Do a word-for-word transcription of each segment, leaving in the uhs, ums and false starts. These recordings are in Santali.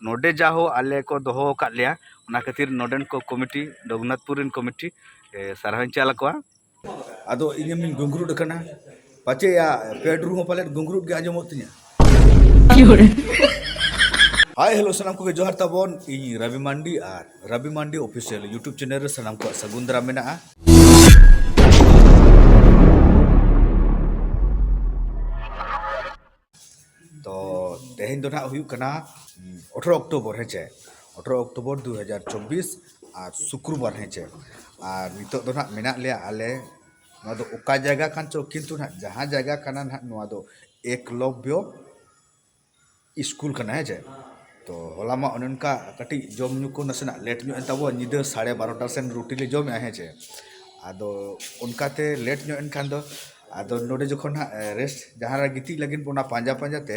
ᱱᱚᱰᱮ ᱡᱟᱦᱳ ᱟᱞᱮ ᱠᱚ ᱫᱚᱦᱚ ᱟᱠᱟᱫ ᱞᱮᱭᱟ, ᱚᱱᱟ ᱠᱷᱟᱹᱛᱤᱨ ᱱᱚᱰᱮᱱ ᱠᱚ ᱠᱚᱢᱤᱴᱤ, ᱨᱚᱜᱷᱩᱱᱟᱛᱷᱯᱩᱨ ᱨᱮᱱ ᱠᱚᱢᱤᱴᱤ, ᱮ, ᱥᱟᱨᱦᱟᱣᱤᱧ ᱪᱟᱞ ᱟᱠᱚᱣᱟ᱾ ᱟᱫᱚ ᱤᱧ ᱮᱢ ᱜᱩᱝᱜᱽᱨᱩᱰ ᱟᱠᱟᱱᱟ, ᱯᱟᱪᱮ ᱭᱟ ᱯᱮᱰ ᱨᱩ ᱦᱚᱸ ᱯᱟᱞᱮᱫ ᱜᱩᱝᱜᱽᱨᱩᱰ ᱜᱮ ᱟᱸᱡᱚᱢᱚᱜ ᱛᱤᱧᱟ᱾ ᱦᱟᱭ, ᱦᱮᱞᱳ, ᱥᱟᱱᱟᱢ ᱠᱚᱜᱮ ᱡᱚᱦᱟᱨ ᱛᱟᱵᱚᱱ᱾ ᱤᱧ ᱨᱚᱵᱤ ᱢᱟᱱᱰᱤ ᱟᱨ ᱨᱚᱵᱤ ᱢᱟᱱᱰᱤ ᱚᱯᱷᱤᱥᱤᱭᱟᱞ YouTube ᱪᱮᱱᱮᱞ ᱨᱮ ᱥᱟᱱᱟᱢ ᱠᱚᱣᱟᱜ ᱥᱟᱹᱜᱩᱱ ᱫᱟᱨᱟᱢ ᱢᱮᱱᱟᱜᱼᱟ᱾ ᱛᱚ ᱛᱮᱦᱮᱧ ᱫᱚ ᱱᱟᱦᱟᱜ ᱦᱩᱭᱩᱜ ᱠᱟᱱᱟ ᱟᱴᱷᱨᱚ ᱚᱠᱴᱳᱵᱚᱨ, ᱦᱮᱸ ᱪᱮ? ᱟᱴᱷᱨᱚ ᱚᱠᱴᱳᱵᱚᱨ ᱫᱩ ᱦᱟᱡᱟᱨ ᱪᱚᱵᱵᱤᱥ, ᱟᱨ ᱥᱩᱠᱨᱩᱵᱟᱨ, ᱦᱮᱸ ᱪᱮ? ᱟᱨ ᱱᱤᱛᱚᱜ ᱫᱚ ᱱᱟᱦᱟᱜ ᱢᱮᱱᱟᱜ ᱞᱮᱭᱟ ᱟᱞᱮ, ᱱᱚᱣᱟ ᱫᱚ ᱚᱠᱟ ᱡᱟᱭᱜᱟ ᱠᱟᱱ ᱪᱚ, ᱠᱤᱱᱛᱩ ᱱᱟᱦᱟᱜ ᱡᱟᱦᱟᱸ ᱡᱟᱭᱜᱟ ᱠᱟᱱᱟ ᱱᱟᱦᱟᱜ, ᱱᱚᱣᱟ ᱫᱚ ᱮᱠᱞᱚᱵᱽᱭᱚ ᱥᱠᱩᱞ ᱠᱟᱱᱟ, ᱦᱮᱸ ᱪᱮ? ᱛᱚ ᱦᱚᱞᱟ ᱢᱟ ᱚᱱᱮ ᱚᱱᱠᱟ ᱠᱟᱹᱴᱤᱡ ᱡᱚᱢ ᱧᱩ ᱠᱚ ᱱᱟᱥᱮᱱᱟᱜ ᱞᱮᱴ ᱧᱚᱜ ᱮᱱ ᱛᱟᱵᱚᱱᱟ, ᱧᱤᱫᱟᱹ ᱥᱟᱲᱮ ᱵᱟᱨᱚᱴᱟ ᱥᱮᱱ ᱨᱩᱴᱤ ᱞᱮ ᱡᱚᱢᱮᱜᱼᱟ, ᱦᱮᱸ ᱪᱮ? ᱟᱫᱚ ᱚᱱᱠᱟᱛᱮ ᱞᱮᱴ ᱧᱚᱜ ᱮᱱ ᱠᱷᱟᱱ ᱫᱚ, ᱟᱫᱚ ᱱᱚᱰᱮ ᱡᱚᱠᱷᱚᱱ ᱦᱟᱸᱜ ᱨᱮᱥᱴ ᱡᱟᱦᱟᱸ ᱨᱮ ᱜᱤᱛᱤᱡ ᱞᱟᱹᱜᱤᱫ ᱵᱚᱱᱟ ᱯᱟᱸᱡᱟ ᱯᱟᱸᱡᱟ ᱛᱮ,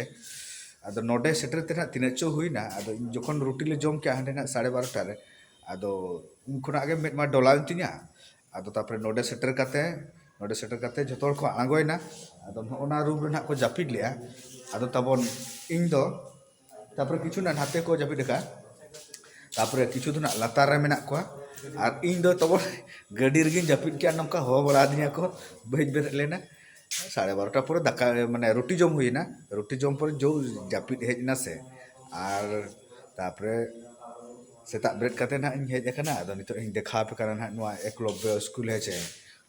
ᱟᱫᱚ ᱱᱚᱰᱮ ᱥᱮᱴᱮᱨ ᱛᱮ ᱱᱟᱦᱟᱜ ᱛᱤᱱᱟᱹᱜ ᱪᱚ ᱦᱩᱭᱱᱟ᱾ ᱟᱫᱚ ᱤᱧ ᱡᱚᱠᱷᱚᱱ ᱨᱩᱴᱤ ᱞᱮ ᱡᱚᱢ ᱠᱮᱜᱼᱟ ᱦᱟᱸᱰᱮ ᱱᱟᱦᱟᱜ ᱥᱟᱲᱮ ᱵᱟᱨᱚᱴᱟ ᱨᱮ, ᱟᱫᱚ ᱩᱱ ᱠᱷᱚᱱᱟᱜ ᱜᱮ ᱢᱮᱫ ᱢᱟ ᱰᱚᱞᱟᱣᱮᱱ ᱛᱤᱧᱟ᱾ ᱟᱫᱚ ᱛᱟᱨᱯᱚᱨᱮ ᱱᱚᱰᱮ ᱥᱮᱴᱮᱨ ᱠᱟᱛᱮ, ᱱᱚᱰᱮ ᱥᱮᱴᱮᱨ ᱠᱟᱛᱮ ᱡᱷᱚᱛᱚ ᱦᱚᱲ ᱠᱚ ᱟᱬᱜᱚᱭᱮᱱᱟ᱾ ᱟᱫᱚ ᱱᱚᱜᱼᱚ ᱱᱟ ᱨᱩᱢ ᱨᱮ ᱱᱟᱦᱟᱜ ᱠᱚ ᱡᱟᱹᱯᱤᱫ ᱞᱮᱜᱼᱟ᱾ ᱟᱫᱚ ᱛᱟᱵᱚᱱ ᱤᱧ ᱫᱚ, ᱛᱟᱨᱯᱚᱨᱮ ᱠᱤᱪᱷᱩ ᱱᱟᱦᱟᱜ ᱱᱟᱛᱮ ᱠᱚ ᱡᱟᱹᱯᱤᱫ ᱟᱠᱟᱫᱼᱟ, ᱛᱟᱨᱯᱚᱨᱮ ᱠᱤᱪᱷᱩ ᱫᱚ ᱱᱟᱦᱟᱜ ᱞᱟᱛᱟᱨ ᱨᱮ ᱢᱮᱱᱟᱜ ᱠᱚᱣᱟ᱾ ᱟᱨ ᱤᱧ ᱫᱚ ᱛᱟᱵᱚᱱ ᱜᱟᱹᱰᱤ ᱨᱮᱜᱮᱧ ᱡᱟᱹᱯᱤᱫ ᱠᱮᱜᱼᱟ, ᱱᱚᱝᱠᱟ ᱦᱚᱦᱚ ᱵᱟᱲᱟ ᱟᱹᱫᱤᱧᱟ ᱠᱚ, ᱵᱟᱹᱧ ᱵᱮᱨᱮᱫ ᱞᱮᱱᱟ᱾ ᱥᱟᱲᱮ ᱵᱟᱨᱚᱴᱟ ᱯᱚᱨᱮ ᱫᱟᱠᱟ, ᱢᱟᱱᱮ ᱨᱩᱴᱤ ᱡᱚᱢ ᱦᱩᱭᱱᱟ, ᱨᱩᱴᱤ ᱡᱚᱢ ᱯᱚᱨᱮ ᱡᱳᱨ ᱡᱟᱹᱯᱤᱫ ᱦᱮᱡ ᱮᱱᱟ ᱥᱮ᱾ ᱟᱨ ᱛᱟᱨᱯᱚᱨᱮ ᱥᱮᱛᱟᱜ ᱵᱮᱨᱮᱫ ᱠᱟᱛᱮ ᱱᱟᱦᱟᱜ ᱤᱧ ᱦᱮᱡ ᱟᱠᱟᱱᱟ᱾ ᱟᱫᱚ ᱱᱤᱛᱚᱜ ᱤᱧ ᱫᱮᱠᱷᱟᱣ ᱟᱯᱮ ᱠᱟᱱᱟ ᱱᱟᱦᱟᱜ ᱱᱚᱣᱟ ᱮᱠᱞᱚᱵᱽᱭᱚ ᱥᱠᱩᱞ, ᱦᱮᱸ ᱪᱮ?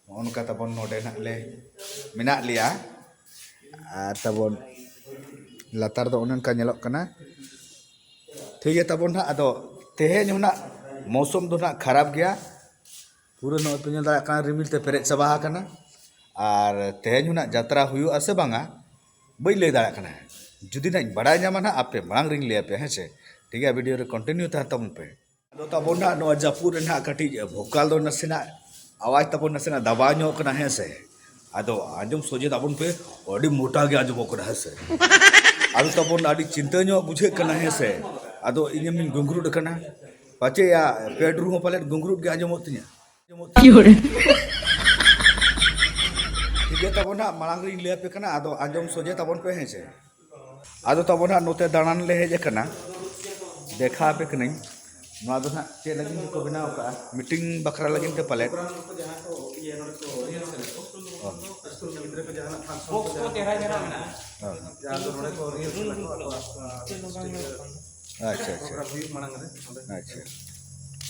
ᱱᱚᱜᱼᱚ ᱱᱚᱝᱠᱟ ᱛᱟᱵᱚᱱ ᱱᱚᱰᱮ ᱱᱟᱦᱟᱜ ᱞᱮ ᱢᱮᱱᱟᱜ ᱞᱮᱭᱟ᱾ ᱟᱨ ᱛᱟᱵᱚᱱ ᱞᱟᱛᱟᱨ ᱫᱚ ᱚᱱᱮ ᱚᱱᱠᱟ ᱧᱮᱞᱚᱜ ᱠᱟᱱᱟ᱾ ᱴᱷᱤᱠ ᱜᱮᱭᱟ ᱛᱟᱵᱚᱱ ᱱᱟᱦᱟᱜ, ᱟᱫᱚ ᱛᱮᱦᱮᱧ ᱦᱚᱸ ᱱᱟᱦᱟᱜ ᱢᱳᱥᱩᱢ ᱫᱚ ᱱᱟᱦᱟᱜ ᱠᱷᱟᱨᱟᱯ ᱜᱮᱭᱟ᱾ ᱯᱩᱨᱟᱹ ᱱᱚᱜᱼᱚᱭ ᱯᱮ ᱧᱮᱞ ᱫᱟᱲᱮᱭᱟᱜ ᱠᱟᱱᱟ, ᱨᱤᱢᱤᱞ ᱛᱮ ᱯᱮᱨᱮᱡ ᱪᱟᱵᱟ ᱟᱠᱟᱱᱟ᱾ ᱟᱨ ᱛᱮᱦᱮᱧ ᱦᱚᱸ ᱱᱟᱦᱟᱜ ᱡᱟᱛᱨᱟ ᱦᱩᱭᱩᱜᱼᱟ ᱥᱮ ᱵᱟᱝᱟ, ᱵᱟᱹᱧ ᱞᱟᱹᱭ ᱫᱟᱲᱮᱭᱟᱜ ᱠᱟᱱᱟ᱾ ᱡᱩᱫᱤ ᱱᱟᱦᱟᱜ ᱤᱧ ᱵᱟᱲᱟᱭ ᱧᱟᱢᱟ ᱱᱟᱦᱟᱜ, ᱟᱯᱮ ᱢᱟᱲᱟᱝ ᱨᱤᱧ ᱞᱟᱹᱭ ᱟᱯᱮᱭᱟ, ᱦᱮᱸ ᱥᱮ? ᱴᱷᱤᱠ ᱜᱮᱭᱟ, ᱵᱷᱤᱰᱤᱭᱳ ᱨᱮ ᱠᱚᱱᱴᱤᱱᱤᱭᱩ ᱛᱟᱦᱮᱱ ᱛᱟᱵᱚᱱ ᱯᱮ᱾ ᱟᱫᱚ ᱛᱟᱵᱚᱱ ᱱᱟᱦᱟᱜ ᱱᱚᱣᱟ ᱡᱟᱹᱯᱩᱫ ᱨᱮ ᱱᱟᱦᱟᱜ ᱠᱟᱹᱴᱤᱡ ᱵᱷᱳᱠᱟᱞ ᱫᱚ ᱱᱟᱥᱮᱱᱟᱜ, ᱟᱣᱟᱡᱽ ᱛᱟᱵᱚᱱ ᱱᱟᱥᱮᱱᱟᱜ ᱫᱟᱵᱟᱣ ᱧᱚᱜ ᱠᱟᱱᱟ, ᱦᱮᱸ ᱥᱮ? ᱟᱫᱚ ᱟᱸᱡᱚᱢ ᱥᱚᱡᱷᱮ ᱛᱟᱵᱚᱱ ᱯᱮ, ᱟᱹᱰᱤ ᱢᱚᱴᱟ ᱜᱮ ᱟᱸᱡᱚᱢᱚᱜ ᱠᱟᱱᱟ, ᱦᱮᱸ ᱥᱮ? ᱟᱫᱚ ᱛᱟᱵᱚᱱ ᱟᱹᱰᱤ ᱪᱤᱱᱛᱟᱹ ᱧᱚᱜ ᱵᱩᱡᱷᱟᱹᱜ ᱠᱟᱱᱟ, ᱦᱮᱸ ᱥᱮ? ᱟᱫᱚ ᱤᱧ ᱮᱢ ᱜᱩᱝᱜᱨᱩᱰ ᱟᱠᱟᱱᱟ, ᱯᱟᱪᱮ ᱭᱟ ᱯᱮᱰ ᱨᱩ ᱦᱚᱸ ᱯᱟᱞᱮᱫ ᱜᱩᱝᱜᱨᱩᱰ ᱜᱮ ᱟᱸᱡᱚᱢᱚᱜ ᱛᱤᱧᱟ᱾ ᱴᱷᱤᱠ ᱜᱮᱭᱟ ᱛᱟᱵᱚᱱ ᱦᱟᱸᱜ, ᱢᱟᱲᱟᱝ ᱨᱤᱧ ᱞᱟᱹᱭ ᱟᱯᱮ ᱠᱟᱱᱟ, ᱟᱫᱚ ᱟᱸᱡᱚᱢ ᱥᱚᱡᱷᱮ ᱛᱟᱵᱚᱱ ᱯᱮ, ᱦᱮᱸ ᱥᱮ? ᱟᱫᱚ ᱛᱟᱵᱚᱱ ᱦᱟᱸᱜ ᱱᱚᱛᱮ ᱫᱟᱬᱟᱱ ᱞᱮ ᱦᱮᱡ ᱟᱠᱟᱱᱟ᱾ ᱫᱮᱠᱷᱟᱣ ᱟᱯᱮ ᱠᱟᱹᱱᱟᱹᱧ᱾ ᱱᱚᱣᱟ ᱫᱚ ᱦᱟᱸᱜ ᱪᱮᱫ ᱞᱟᱹᱜᱤᱫ ᱠᱚ ᱵᱮᱱᱟᱣ ᱠᱟᱜᱼᱟ? ᱢᱤᱴᱤᱝ ᱵᱟᱠᱷᱨᱟ ᱞᱟᱹᱜᱤᱫ ᱛᱮ ᱯᱟᱞᱮᱫ᱾ ᱯᱨᱳᱜᱨᱟᱢ ᱠᱚ ᱡᱟᱦᱟᱸ ᱠᱚ ᱤᱭᱟᱹ ᱱᱚᱰᱮ ᱠᱚ ᱨᱤᱦᱟᱨᱥᱮᱞ ᱟᱠᱚ, ᱚ᱾ ᱥᱠᱩᱞ ᱨᱮᱱ ᱜᱤᱫᱽᱨᱟᱹ ᱠᱚ ᱡᱟᱦᱟᱱᱟᱜ ᱯᱷᱟᱝᱥᱚᱱ ᱠᱚ ᱡᱟᱦᱟᱸ ᱠᱚ ᱢᱮᱱᱟᱜᱼᱟ, ᱦᱚᱸ᱾ ᱡᱟᱦᱟᱸ ᱫᱚ ᱱᱚᱰᱮ ᱠᱚ ᱨᱤᱦᱟᱨᱥᱮᱞ ᱟᱠᱚ ᱟᱠᱚᱣᱟᱜ, ᱟᱸ, ᱥᱴᱮᱡ ᱨᱮ ᱟᱪᱪᱷᱟ, ᱟᱪᱪᱷᱟ᱾ ᱯᱨᱳᱜᱨᱟᱢ ᱦᱩᱭᱩᱜ ᱢᱟᱲᱟᱝ ᱨᱮ ᱱᱚᱰᱮ᱾ ᱟᱪᱪᱷᱟ᱾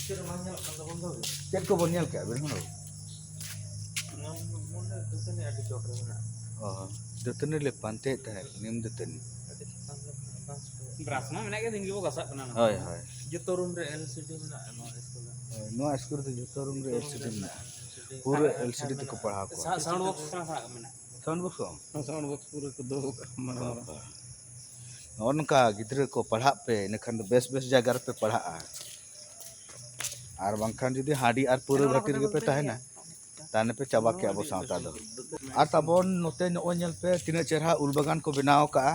ᱪᱮᱫ ᱦᱚᱸ ᱵᱟᱝ ᱧᱮᱞᱚᱜ ᱠᱟᱱ ᱛᱟᱵᱚᱱ ᱫᱚ? ᱪᱮᱫ ᱠᱚᱵᱚᱱ ᱧᱮᱞ ᱠᱮᱜᱼᱟ ᱟᱵᱮᱱ ᱦᱚᱸ? ᱱᱚᱣᱟ ᱢᱚᱱᱮ ᱫᱟᱹᱛᱟᱹᱱᱤ ᱟᱹᱰᱤ ᱪᱚᱴ ᱨᱮ ᱢᱮᱱᱟᱜᱼᱟ᱾ ᱚ, ᱫᱟᱹᱛᱟᱹᱱᱤ ᱞᱮ ᱯᱟᱱᱛᱮᱭᱮᱫ ᱛᱟᱦᱮᱸᱫ, ᱱᱤᱢ ᱫᱟᱹᱛᱟᱹᱱᱤ᱾ ᱟᱹᱰᱤ ᱪᱮᱛᱟᱱ ᱨᱮ ᱢᱮᱱᱟᱜᱼᱟ, ᱵᱟᱝ ᱥᱮ? ᱵᱨᱟᱥ ᱢᱟ ᱢᱮᱱᱟᱜ ᱜᱮ, ᱫᱤᱱ ᱜᱮᱵᱚ ᱜᱷᱟᱥᱟᱜ ᱠᱟᱱᱟ ᱱᱚᱣᱟ᱾ ᱦᱳᱭ, ᱦᱳᱭ᱾ ᱡᱚᱛᱚ ᱨᱩᱢ ᱨᱮ ᱮᱞ ᱥᱤ ᱰᱤ ᱢᱮᱱᱟᱜᱼᱟ ᱱᱚᱣᱟ ᱥᱠᱩᱞ ᱨᱮ᱾ ᱦᱳᱭ, ᱱᱚᱣᱟ ᱥᱠᱩᱞ ᱨᱮᱫᱚ ᱡᱚᱛᱚ ᱨᱩᱢ ᱨᱮ ᱡᱚᱛᱚ ᱮᱞ ᱥᱤ ᱰᱤ ᱨᱩᱢ ᱨᱮ ᱢᱮᱱᱟᱜᱼᱟ᱾ ᱮᱞ ᱥᱤ ᱰᱤ᱾ ᱯᱩᱨᱟᱹ ᱟᱨ ᱮᱞ ᱥᱤ ᱰᱤ ᱛᱮᱠᱚ ᱯᱟᱲᱦᱟᱣ ᱠᱚᱣᱟ᱾ ᱥᱟ-, ᱥᱟᱣᱩᱱᱰ ᱵᱚᱠᱥ ᱥᱮᱬᱟ ᱥᱮᱬᱟ ᱢᱮᱱᱟᱜᱼᱟ᱾ ᱥᱟᱣᱩᱱᱰ ᱵᱚᱠᱥ ᱦᱚᱸ? ᱦᱮᱸ, ᱥᱟᱣᱩᱱᱰ ᱵᱚᱠᱥ ᱯᱩᱨᱟᱹ ᱠᱚ ᱫᱚᱦᱚ ᱠᱟᱜᱼᱟ ᱢᱟᱨᱟᱝ ᱢᱟᱨᱟᱝ᱾ ᱱᱚᱜᱼᱚ ᱱᱚᱝᱠᱟ ᱜᱤᱫᱽᱨᱟᱹ ᱠᱚ ᱯᱟᱲᱦᱟᱜ ᱯᱮ, ᱤᱱᱟᱹᱠᱷᱟᱱ ᱫᱚ ᱵᱮᱥ ᱵᱮᱥ ᱡᱟᱭᱜᱟ ᱨᱮᱯᱮ ᱯᱟᱲᱦᱟᱜᱼᱟ᱾ ᱟᱨ ᱵᱟᱝᱠᱷᱟᱱ ᱡᱩᱫᱤ ᱦᱟᱺᱰᱤ ᱟᱨ ᱯᱟᱹᱣᱨᱟᱹ ᱜᱷᱟᱹᱴᱤ ᱨᱮᱜᱮ ᱯᱮ ᱛᱟᱦᱮᱱᱟ, ᱛᱟᱦᱚᱞᱮ ᱯᱮ ᱪᱟᱵᱟ ᱠᱮᱜᱼᱟ ᱟᱵᱚ ᱥᱟᱶᱛᱟ ᱫᱚ᱾ ᱟᱨ ᱛᱟᱵᱚᱱ ᱱᱚᱛᱮ ᱱᱚᱜᱼᱚᱭ ᱧᱮᱞ ᱯᱮ, ᱛᱤᱱᱟᱹᱜ ᱪᱮᱦᱨᱟ ᱩᱞ ᱵᱟᱜᱟᱱ ᱠᱚ ᱵᱮᱱᱟᱣ ᱠᱟᱜᱼᱟ᱾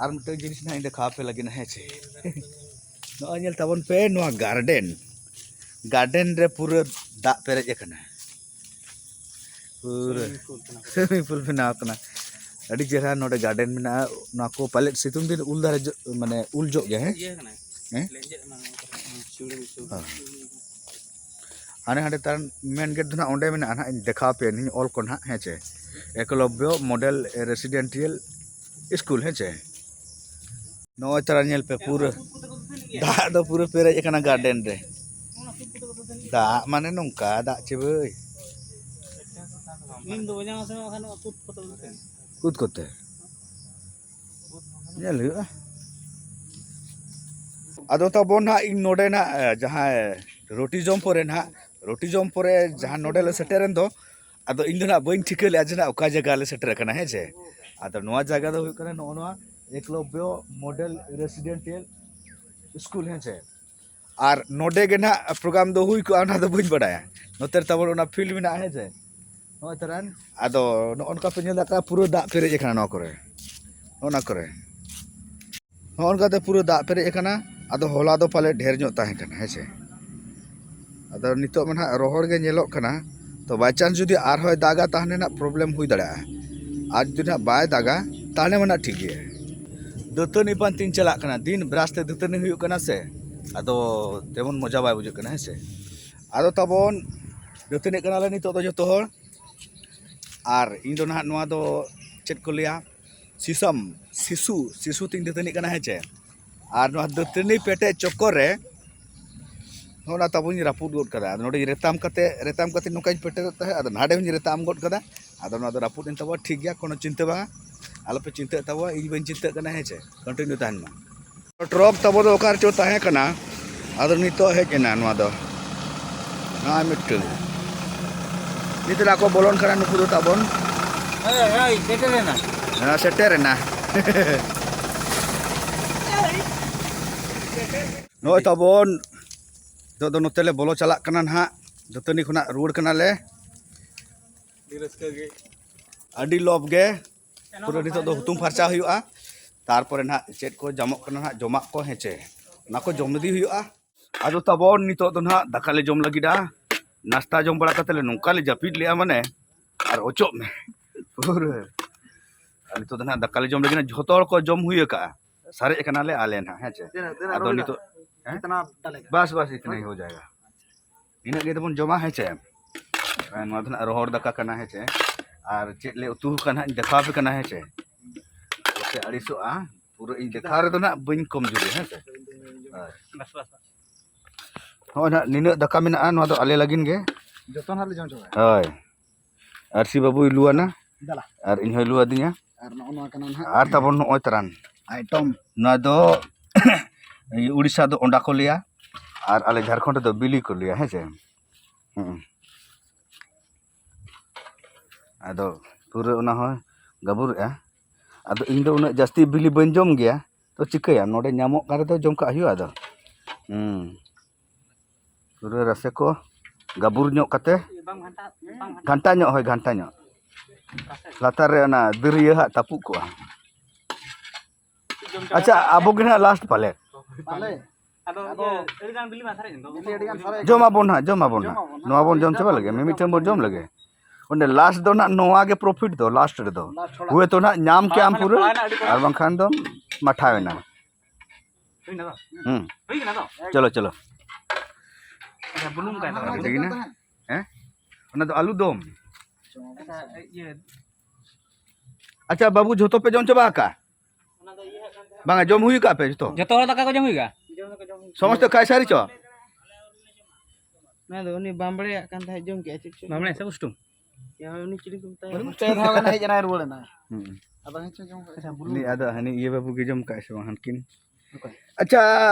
ᱟᱨ ᱢᱤᱫᱴᱟᱝ ᱡᱤᱱᱤᱥ ᱱᱟᱦᱟᱜ ᱤᱧ ᱫᱮᱠᱷᱟᱣ ᱟᱯᱮ ᱞᱟᱹᱜᱤᱫ, ᱦᱮᱸ ᱪᱮ? ᱱᱚᱜᱼᱚᱭ ᱧᱮᱞ ᱛᱟᱵᱚᱱ ᱯᱮ, ᱱᱚᱣᱟ ᱜᱟᱨᱰᱮᱱ, ᱜᱟᱨᱰᱮᱱ ᱨᱮ ᱯᱩᱨᱟᱹ ᱫᱟᱜ ᱯᱮᱨᱮᱡ ᱟᱠᱟᱱᱟ᱾ ᱯᱩᱨᱟᱹ swimming pool ᱠᱟᱱᱟ᱾ Swimming pool ᱵᱮᱱᱟᱣ ᱠᱟᱱᱟ᱾ ᱟᱹᱰᱤ ᱪᱮᱦᱨᱟ ᱱᱚᱰᱮ ᱜᱟᱨᱰᱮᱱ ᱢᱮᱱᱟᱜᱼᱟ᱾ ᱱᱚᱣᱟ ᱠᱚ ᱯᱟᱞᱮᱫ ᱥᱤᱛᱩᱝ ᱫᱤᱱ ᱩᱞ ᱫᱟᱨᱮ ᱡᱚ-, ᱢᱟᱱᱮ ᱩᱞ ᱡᱚᱜ ᱜᱮᱭᱟ, ᱦᱮᱸ? ᱤᱭᱟᱹ ᱠᱟᱱᱟ᱾ ᱦᱮᱸ? ᱞᱮᱸᱡᱮᱫ ᱮᱱᱟ ᱱᱚᱣᱟ ᱠᱚᱨᱮ᱾ ᱦᱮᱸ᱾ ᱦᱟᱱᱮ ᱦᱟᱸᱰᱮ ᱛᱟᱨ ᱢᱮᱱ ᱜᱮᱴ ᱫᱚ ᱱᱟᱦᱟᱜ ᱚᱸᱰᱮ ᱢᱮᱱᱟᱜᱼᱟ ᱱᱟᱦᱟᱜ, ᱤᱧ ᱫᱮᱠᱷᱟᱣ ᱟᱯᱮᱭᱟ ᱱᱤᱧ ᱚᱞ ᱠᱚ ᱱᱟᱦᱟᱜ, ᱦᱮᱸ ᱪᱮ? ᱮᱠᱞᱚᱵᱽᱵᱚ ᱢᱚᱰᱮᱞ ᱨᱮᱥᱤᱰᱮᱱᱴᱤᱭᱟᱞ ᱥᱠᱩᱞ, ᱦᱮᱸ ᱪᱮ? ᱱᱚᱜᱼᱚᱭ ᱛᱟᱨᱟ ᱧᱮᱞ ᱯᱮ, ᱯᱩᱨᱟᱹ ᱫᱟᱜ ᱫᱚ ᱯᱩᱨᱟᱹ ᱯᱮᱨᱮᱡ ᱟᱠᱟᱱᱟ ᱜᱟᱨᱰᱮᱱ ᱨᱮ᱾ ᱫᱟᱜ ᱢᱟᱱᱮ ᱱᱚᱝᱠᱟ ᱫᱟᱜ ᱪᱮ ᱵᱷᱟᱹᱭ? ᱱᱤᱢ ᱫᱚ ᱵᱟᱡᱟᱣ ᱥᱮ ᱵᱟᱝ ᱜᱟᱱᱚᱜᱼᱟ, ᱠᱩᱫ ᱠᱚᱛᱮ ᱩᱞ ᱛᱮ᱾ ᱠᱩᱫ ᱠᱚᱛᱮ? ᱧᱮᱞ ᱦᱩᱭᱩᱜᱼᱟ᱾ ᱟᱫᱚ ᱛᱟᱵᱚᱱ ᱱᱟᱦᱟᱜ ᱤᱧ ᱱᱚᱰᱮ ᱱᱟᱦᱟᱜ, ᱮ, ᱡᱟᱦᱟᱸᱭ ᱨᱩᱴᱤ ᱡᱚᱢ ᱯᱚᱨᱮ ᱱᱟᱦᱟᱜ, ᱨᱩᱴᱤ ᱡᱚᱢ ᱯᱚᱨᱮ ᱡᱟᱦᱟᱸ ᱱᱚᱰᱮ ᱞᱮ ᱥᱮᱴᱮᱨᱮᱱ ᱫᱚ, ᱟᱫᱚ ᱤᱧ ᱫᱚ ᱱᱟᱦᱟᱜ ᱵᱟᱹᱧ ᱴᱷᱤᱠᱟᱹ ᱞᱮᱫᱼᱟ ᱡᱮ ᱱᱟᱦᱟᱜ ᱚᱠᱟ ᱡᱟᱭᱜᱟ ᱞᱮ ᱥᱮᱴᱮᱨ ᱟᱠᱟᱱᱟ, ᱦᱮᱸ ᱪᱮ? ᱟᱫᱚ ᱱᱚᱣᱟ ᱡᱟᱭᱜᱟ ᱫᱚ ᱦᱩᱭᱩᱜ ᱠᱟᱱᱟ ᱱᱚᱜᱼᱚ ᱱᱚᱣᱟ ᱮᱠᱞᱚᱵᱽᱵᱚ ᱢᱚᱰᱮᱞ ᱨᱮᱥᱤᱰᱮᱱᱴᱤᱭᱟᱞ ᱥᱠᱩᱞ, ᱦᱮᱸ ᱪᱮ? ᱟᱨ ᱱᱚᱰᱮ ᱜᱮ ᱱᱟᱦᱟᱜ ᱯᱨᱳᱜᱨᱟᱢ ᱫᱚ ᱦᱩᱭ ᱠᱚᱜᱼᱟ, ᱚᱱᱟ ᱫᱚ ᱵᱟᱹᱧ ᱵᱟᱰᱟᱭᱟ᱾ ᱱᱚᱛᱮ ᱨᱮ ᱛᱟᱵᱚᱱ ᱚᱱᱟ ᱯᱷᱤᱞᱰ ᱢᱮᱱᱟᱜᱼᱟ, ᱦᱮᱸ ᱪᱮ? ᱱᱚᱜᱼᱚᱭ ᱛᱟᱨᱟᱱ᱾ ᱟᱫᱚ ᱱᱚᱜᱼᱚ ᱱᱚᱝᱠᱟ ᱯᱮ ᱧᱮᱞ ᱫᱟᱲᱮᱭᱟᱜ ᱠᱟᱱᱟ, ᱯᱩᱨᱟᱹ ᱫᱟᱜ ᱯᱮᱨᱮᱡ ᱟᱠᱟᱱᱟ ᱱᱚᱣᱟ ᱠᱚᱨᱮ, ᱱᱚᱜᱼᱚ ᱱᱚᱣᱟ ᱠᱚᱨᱮ᱾ ᱱᱚᱜᱼᱚ ᱱᱚᱝᱠᱟ ᱛᱮ ᱯᱩᱨᱟᱹ ᱫᱟᱜ ᱯᱮᱨᱮᱡ ᱟᱠᱟᱱᱟ᱾ ᱟᱫᱚ ᱦᱚᱞᱟ ᱫᱚ ᱯᱟᱞᱮ ᱰᱷᱮᱨ ᱧᱚᱜ ᱛᱟᱦᱮᱸ ᱠᱟᱱᱟ, ᱦᱮᱸ ᱪᱮ? ᱟᱫᱚ ᱱᱤᱛᱚᱜ ᱢᱟ ᱱᱟᱦᱟᱜ ᱨᱚᱦᱚᱲ ᱜᱮ ᱧᱮᱞᱚᱜ ᱠᱟᱱᱟ᱾ ᱛᱚ, by chance ᱡᱩᱫᱤ ᱟᱨᱦᱚᱸᱭ ᱫᱟᱜᱟ, ᱛᱟᱦᱚᱞᱮ ᱱᱟᱜ ᱯᱨᱚᱵᱞᱮᱢ ᱦᱩᱭ ᱫᱟᱲᱮᱭᱟᱜᱼᱟ᱾ ᱟᱨ ᱡᱩᱫᱤ ᱱᱟᱜ ᱵᱟᱭ ᱫᱟᱜᱟ, ᱛᱟᱦᱚᱞᱮ ᱢᱟ ᱱᱟᱜ ᱴᱷᱤᱠ ᱜᱮᱭᱟ᱾ ᱫᱟᱹᱛᱟᱹᱱᱤ ᱯᱟᱱᱛᱤᱧ ᱪᱟᱞᱟᱜ ᱠᱟᱱᱟ᱾ ᱫᱤᱱ ᱵᱨᱟᱥ ᱛᱮ ᱫᱟᱹᱛᱟᱹᱱᱤ ᱦᱩᱭᱩᱜ ᱠᱟᱱᱟ ᱥᱮ, ᱟᱫᱚ ᱛᱮᱢᱚᱱ ᱢᱚᱡᱟ ᱵᱟᱭ ᱵᱩᱡᱷᱟᱹᱜ ᱠᱟᱱᱟ, ᱦᱮᱸ ᱥᱮ᱾ ᱟᱫᱚ ᱛᱟᱵᱚᱱ ᱫᱟᱹᱛᱟᱹᱱᱤᱜ ᱠᱟᱱᱟᱞᱮ ᱱᱤᱛᱚᱜ ᱫᱚ ᱡᱚᱛᱚ ᱦᱚᱲ᱾ ᱟᱨ ᱤᱧ ᱫᱚ ᱱᱟᱦᱟᱜ ᱱᱚᱣᱟ ᱫᱚ ᱪᱮᱫ ᱠᱚ ᱞᱟᱹᱭᱟ, ᱥᱤᱥᱟᱢ, ᱥᱤᱥᱩ, ᱥᱤᱥᱩ ᱛᱤᱧ ᱫᱟᱹᱛᱟᱹᱱᱤᱜ ᱠᱟᱱᱟ, ᱦᱮᱸ ᱪᱮ᱾ ᱟᱨ ᱱᱚᱣᱟ ᱫᱟᱹᱛᱟᱹᱱᱤ ᱯᱮᱴᱮᱡ ᱪᱚᱠᱠᱚᱨ ᱨᱮ ᱱᱚᱜᱼᱚ ᱱᱟ ᱛᱟᱵᱚᱧ ᱨᱟᱹᱯᱩᱫ ᱜᱚᱫ ᱠᱟᱫᱟ᱾ ᱟᱫᱚ ᱱᱚᱰᱮᱧ ᱨᱮᱛᱟᱢ ᱠᱟᱛᱮ, ᱨᱮᱛᱟᱢ ᱠᱟᱛᱮ ᱱᱚᱝᱠᱟᱧ ᱯᱮᱴᱮᱨᱮᱫ ᱛᱟᱦᱮᱸᱫ, ᱟᱫᱚ ᱱᱟᱰᱮ ᱦᱚᱸᱧ ᱨᱮᱛᱟᱢ ᱜᱚᱫ ᱠᱟᱫᱟ᱾ ᱟᱫᱚ ᱱᱚᱣᱟ ᱫᱚ ᱨᱟᱹᱯᱩᱫ ᱮᱱ ᱛᱟᱵᱚᱱᱟ, ᱴᱷᱤᱠ ᱜᱮᱭᱟ, ᱠᱳᱱᱳ ᱪᱤᱱᱛᱟᱹ ᱵᱟᱝᱟ, ᱟᱞᱚᱯᱮ ᱪᱤᱱᱛᱟᱹᱜ ᱛᱟᱵᱚᱱᱟ, ᱤᱧ ᱵᱟᱹᱧ ᱪᱤᱱᱛᱟᱹᱜ ᱠᱟᱱᱟ, ᱦᱮᱸ ᱪᱮ᱾ ᱠᱚᱱᱴᱤᱱᱤᱭᱩ ᱛᱟᱦᱮᱱ ᱢᱟ᱾ ᱴᱨᱚᱠ ᱛᱟᱵᱚ ᱫᱚ ᱚᱠᱟ ᱨᱮᱪᱚ ᱛᱟᱦᱮᱸ ᱠᱟᱱᱟ, ᱟᱫᱚ ᱱᱤᱛᱚᱜ ᱦᱮᱡ ᱮᱱᱟ ᱱᱚᱣᱟ ᱫᱚ᱾ ᱱᱚᱜᱼᱚᱭ ᱢᱤᱫᱴᱟᱝ ᱱᱤᱛ ᱨᱮ ᱟᱠᱚ ᱵᱚᱞᱚᱱ ᱠᱟᱱᱟ ᱱᱩᱠᱩ ᱫᱚ ᱛᱟᱵᱚᱱ᱾ ᱦᱳᱭ, ᱦᱳᱭ, ᱥᱮᱴᱮᱨᱮᱱᱟ᱾ ᱦᱮᱸ, ᱥᱮᱴᱮᱨᱮᱱᱟ᱾ ᱱᱚᱜᱼᱚᱭ ᱛᱟᱵᱚᱱ ᱱᱤᱛᱚᱜ ᱫᱚ ᱱᱚᱛᱮ ᱞᱮ ᱵᱚᱞᱚ ᱪᱟᱞᱟᱜ ᱠᱟᱱᱟ ᱱᱟᱦᱟᱜ᱾ ᱫᱟᱹᱛᱟᱹᱱᱤ ᱠᱷᱚᱱᱟᱜ ᱨᱩᱣᱟᱹᱲ ᱠᱟᱱᱟᱞᱮ᱾ ᱟᱹᱰᱤ ᱨᱟᱹᱥᱠᱟᱹ ᱜᱮ᱾ ᱟᱹᱰᱤ ᱞᱚᱵ ᱜᱮ᱾ ᱯᱩᱨᱟᱹ ᱱᱤᱛᱚᱜ ᱫᱚ ᱦᱩᱛᱩᱢ ᱯᱷᱟᱨᱪᱟ ᱦᱩᱭᱩᱜᱼᱟ, ᱛᱟᱨᱯᱚᱨᱮ ᱱᱟᱦᱟᱜ ᱪᱮᱫ ᱠᱚ ᱧᱟᱢᱚᱜ ᱠᱟᱱᱟ ᱱᱟᱦᱟᱜ ᱡᱚᱢᱟᱜ ᱠᱚ, ᱦᱮᱸ ᱪᱮ, ᱚᱱᱟ ᱠᱚ ᱡᱚᱢ ᱤᱫᱤ ᱦᱩᱭᱩᱜᱼᱟ᱾ ᱟᱫᱚ ᱛᱟᱵᱚᱱ ᱱᱤᱛᱚᱜ ᱫᱚ ᱱᱟᱦᱟᱜ ᱫᱟᱠᱟ ᱞᱮ ᱡᱚᱢ ᱞᱟᱹᱜᱤᱫᱼᱟ᱾ ᱱᱟᱥᱛᱟ ᱡᱚᱢ ᱵᱟᱲᱟ ᱠᱟᱛᱮ ᱞᱮ ᱱᱚᱝᱠᱟ ᱞᱮ ᱡᱟᱹᱯᱤᱫ ᱞᱮᱜᱼᱟ, ᱢᱟᱱᱮ ᱟᱨ ᱚᱪᱚᱜ ᱢᱮ ᱯᱩᱨᱟᱹ᱾ ᱟᱨ ᱱᱤᱛᱚᱜ ᱫᱚ ᱱᱟᱦᱟᱜ ᱫᱟᱠᱟ ᱞᱮ ᱡᱚᱢ ᱞᱟᱹᱜᱤᱫ, ᱡᱷᱚᱛᱚ ᱦᱚᱲ ᱠᱚ ᱡᱚᱢ ᱦᱩᱭ ᱟᱠᱟᱜᱼᱟ, ᱥᱟᱨᱮᱡ ᱟᱠᱟᱱᱟᱞᱮ ᱟᱞᱮ ᱱᱟᱦᱟᱜ, ᱦᱮᱸ ᱪᱮ᱾ ᱛᱤᱱᱟᱹᱜ, ᱛᱤᱱᱟᱹᱜ ᱟᱫᱚ ᱨᱩᱣᱟᱹᱲᱟ? ᱱᱤᱛᱚᱜ, ᱦᱮᱸ? ᱠᱤᱛᱱᱟ ᱰᱟᱞᱮᱜᱟ? ᱵᱟᱥ, ᱵᱟᱥ, ᱤᱛᱱᱟ ᱦᱤ ᱦᱳ ᱡᱟᱭᱮᱜᱟ᱾ ᱤᱱᱟᱹᱜ ᱜᱮ ᱛᱟᱵᱚᱱ ᱡᱚᱢᱟ, ᱦᱮᱸ ᱪᱮ᱾ ᱱᱚᱣᱟ ᱫᱚ ᱱᱟᱦᱟᱜ ᱨᱚᱦᱚᱲ ᱫᱟᱠᱟ ᱠᱟᱱᱟ, ᱦᱮᱸ ᱪᱮ᱾ ᱟᱨ ᱪᱮᱫ ᱞᱮ ᱩᱛᱩ ᱟᱠᱟᱫ ᱱᱟᱦᱟᱜ ᱤᱧ ᱫᱮᱠᱷᱟᱣ ᱟᱯᱮ ᱠᱟᱱᱟ, ᱦᱮᱸ ᱪᱮ᱾ ᱵᱟᱯᱮ ᱟᱹᱲᱤᱥᱚᱜᱼᱟ, ᱯᱩᱨᱟᱹ ᱤᱧ ᱫᱮᱠᱷᱟᱣ ᱨᱮᱫᱚ ᱱᱟᱦᱟᱜ ᱵᱟᱹᱧ ᱠᱚᱢ ᱡᱩᱨᱤ, ᱦᱮᱸ ᱥᱮ᱾ ᱦᱳᱭ᱾ ᱵᱟᱥ, ᱵᱟᱥ, ᱵᱟᱥ᱾ ᱱᱚᱜᱼᱚᱭ ᱱᱟᱦᱟᱜ ᱱᱤᱱᱟᱹᱜ ᱫᱟᱠᱟ ᱢᱮᱱᱟᱜᱼᱟ, ᱱᱚᱣᱟ ᱫᱚ ᱟᱞᱮ ᱞᱟᱹᱜᱤᱫ ᱜᱮ᱾ ᱡᱚᱛᱚ ᱱᱟᱦᱟᱜ ᱞᱮ ᱡᱚᱢ ᱪᱟᱵᱟᱭᱟ᱾ ᱦᱳᱭ᱾ ᱟᱨ ᱥᱤ ᱵᱟᱹᱵᱩᱭ ᱞᱩᱣᱟᱱᱟ᱾ ᱫᱮᱞᱟ᱾ ᱟᱨ ᱤᱧ ᱦᱚᱸᱭ ᱞᱩᱣᱟᱫᱤᱧᱟ᱾ ᱟᱨ ᱱᱚᱜᱼᱚ ᱱᱚᱣᱟ ᱠᱟᱱᱟ ᱱᱟᱦᱟᱜ ᱟᱨ ᱛᱟᱵᱚᱱ ᱱᱚᱜᱼᱚᱭ ᱛᱟᱨᱟᱱ᱾ ᱟᱭᱴᱚᱢ᱾ ᱱᱚᱣᱟ ᱫᱚ ᱩᱲᱤᱥᱥᱟ ᱫᱚ ᱚᱸᱰᱟ ᱠᱚ ᱞᱟᱹᱭᱟ, ᱟᱨ ᱟᱞᱮ ᱡᱷᱟᱲᱠᱷᱚᱸᱰ ᱨᱮᱫᱚ ᱵᱤᱞᱤ ᱠᱚ ᱞᱟᱹᱭᱟ, ᱦᱮᱸ ᱥᱮ᱾ ᱦᱩᱸ᱾ ᱟᱫᱚ ᱯᱩᱨᱟᱹ ᱚᱱᱟ ᱦᱚᱸ ᱜᱟᱵᱩᱨᱮᱜᱼᱟ᱾ ᱟᱫᱚ ᱤᱧ ᱫᱚ ᱩᱱᱟᱹᱜ ᱡᱟᱹᱥᱛᱤ ᱵᱤᱞᱤ ᱵᱟᱹᱧ ᱡᱚᱢ ᱜᱮᱭᱟ, ᱛᱚ ᱪᱤᱠᱟᱹᱭᱟ, ᱱᱚᱰᱮ ᱧᱟᱢᱚᱜ ᱠᱟᱱ ᱨᱮᱫᱚ ᱡᱚᱢ ᱠᱟᱜ ᱦᱩᱭᱩᱜᱼᱟ᱾ ᱟᱫᱚ ᱦᱩᱸ, ᱯᱩᱨᱟᱹ ᱨᱟᱥᱮ ᱠᱚ ᱜᱟᱵᱩᱨ ᱧᱚᱜ ᱠᱟᱛᱮ, ᱵᱟᱝ ᱜᱷᱟᱱᱴᱟ, ᱵᱟᱝ ᱜᱷᱟᱱᱴᱟ᱾ ᱜᱷᱟᱱᱴᱟ ᱧᱚᱜ, ᱦᱳᱭ, ᱜᱷᱟᱱᱴᱟ ᱧᱚᱜ᱾ ᱨᱟᱥᱮ᱾ ᱞᱟᱛᱟᱨ ᱨᱮ ᱚᱱᱟ ᱫᱟᱹᱨᱭᱟᱹ ᱦᱟᱸᱜ ᱛᱟᱹᱯᱩᱜ ᱠᱚᱜᱼᱟ᱾ ᱟᱪᱪᱷᱟ, ᱟᱵᱚ ᱜᱮ ᱱᱟᱦᱟᱜ ᱞᱟᱥᱴ ᱯᱟᱞᱮ᱾ ᱯᱟᱞᱮ᱾ ᱟᱫᱚ ᱟᱫᱚ ᱤᱭᱟᱹ, ᱟᱹᱰᱤ ᱜᱟᱱ ᱵᱤᱞᱤ ᱢᱟ ᱥᱟᱨᱮᱡ ᱮᱱ ᱫᱚ᱾ ᱵᱤᱞᱤ ᱟᱹᱰᱤ ᱜᱟᱱ ᱥᱟᱨᱮᱡ ᱮᱱ᱾ ᱡᱚᱢ ᱟᱵᱚᱱ ᱱᱟᱦᱟᱜ, ᱡᱚᱢ ᱟᱵᱚᱱ ᱱᱟᱦᱟᱜ᱾ ᱡᱚᱢ ᱟᱵᱚᱱ ᱱᱚᱣᱟ ᱵᱚᱱ ᱱᱟᱦᱟᱜ᱾ ᱡᱚᱢ ᱪᱟᱵᱟ ᱞᱮᱜᱮ, ᱢᱤᱢᱤᱫᱴᱟᱝ ᱵᱚᱱ ᱡᱚᱢ ᱞᱮᱜᱮ᱾ ᱚᱸᱰᱮ ᱞᱟᱥᱴ ᱫᱚ ᱱᱟᱦᱟᱜ ᱱᱚᱣᱟ ᱜᱮ ᱯᱨᱚᱯᱷᱤᱴ ᱫᱚ, ᱞᱟᱥᱴ ᱨᱮᱫᱚ᱾ ᱞᱟᱥᱴ ᱦᱚᱲᱟᱜ᱾ ᱦᱩᱭ ᱛᱚ ᱱᱟᱦᱟᱜ ᱧᱟᱢ ᱠᱮᱜ ᱟᱢ ᱯᱩᱨᱟᱹ, ᱯᱟᱲᱟᱣ ᱮᱱᱟ ᱟᱹᱰᱤ ᱵᱟᱲᱟ᱾ ᱟᱨ ᱵᱟᱝᱠᱷᱟᱱ ᱫᱚᱢ ᱢᱟᱴᱷᱟᱣ ᱮᱱᱟ᱾ ᱦᱩᱭᱱᱟ ᱫᱚ? ᱦᱩᱸ᱾ ᱦᱩᱭ ᱠᱟᱱᱟ ᱫᱚ? ᱪᱚᱞᱚ, ᱪᱚᱞᱚ᱾ ᱟᱪᱪᱷᱟ, ᱵᱩᱞᱩᱝ ᱠᱟᱭ ᱫᱚ᱾ ᱦᱩᱭ ᱠᱟᱱᱟ? ᱦᱮᱸ? ᱚᱱᱟ ᱫᱚ ᱟᱞᱩ ᱫᱚᱢ᱾ ᱟᱪᱪᱷᱟ, ᱤᱭᱟᱹ᱾ ᱟᱪᱪᱷᱟ, ᱵᱟᱹᱵᱩ, ᱡᱷᱚᱛᱚ ᱯᱮ ᱡᱚᱢ ᱪᱟᱵᱟ ᱟᱠᱟᱜᱼᱟ? ᱵᱟᱝᱟ, ᱡᱚᱢ ᱦᱩᱭ ᱟᱠᱟᱜᱼᱟ ᱯᱮ ᱡᱷᱚᱛᱚ? ᱡᱷᱚᱛᱚ ᱦᱚᱲ ᱫᱟᱠᱟ ᱠᱚ ᱡᱚᱢ ᱦᱩᱭ ᱟᱠᱟᱜᱼᱟ? ᱥᱚᱢᱚᱥᱛᱚ ᱠᱷᱟᱭ ᱥᱟᱹᱨᱤ ᱪᱚ? ᱚᱱᱟ ᱫᱚ ᱩᱱᱤ ᱵᱟᱢᱵᱲᱮᱭᱟᱜ ᱠᱟᱱ ᱛᱟᱦᱮᱸᱫ, ᱡᱚᱢ ᱠᱮᱜᱼᱟ ᱪᱮᱫ ᱪᱚ? ᱵᱟᱢᱵᱲᱮ ᱥᱮ ᱩᱥᱴᱩᱢ? ᱭᱟ, ᱩᱱᱤ ᱪᱤᱞᱤ ᱠᱚ ᱢᱮᱛᱟᱭᱟ? ᱩᱱᱤ ᱯᱮ ᱫᱷᱟᱣ ᱜᱟᱱ ᱦᱮᱡ ᱮᱱᱟᱭ ᱨᱩᱣᱟᱹᱲ ᱮᱱᱟᱭ᱾ ᱦᱩᱸ᱾ ᱟᱫᱚ ᱦᱮᱸ ᱪᱚ ᱡᱚᱢ ᱠᱟᱜ ᱩᱱᱤ ᱟᱫᱚ ᱦᱟᱹᱱᱤ ᱤᱭᱟᱹ ᱵᱟᱹᱵᱩ ᱜᱮ ᱡᱚᱢ ᱠᱟᱜᱼᱟᱭ ᱥᱮ ᱵᱟᱝ ᱦᱟᱱᱠᱤᱱ? ᱚᱠᱚᱭ? ᱟᱪᱪᱷᱟ,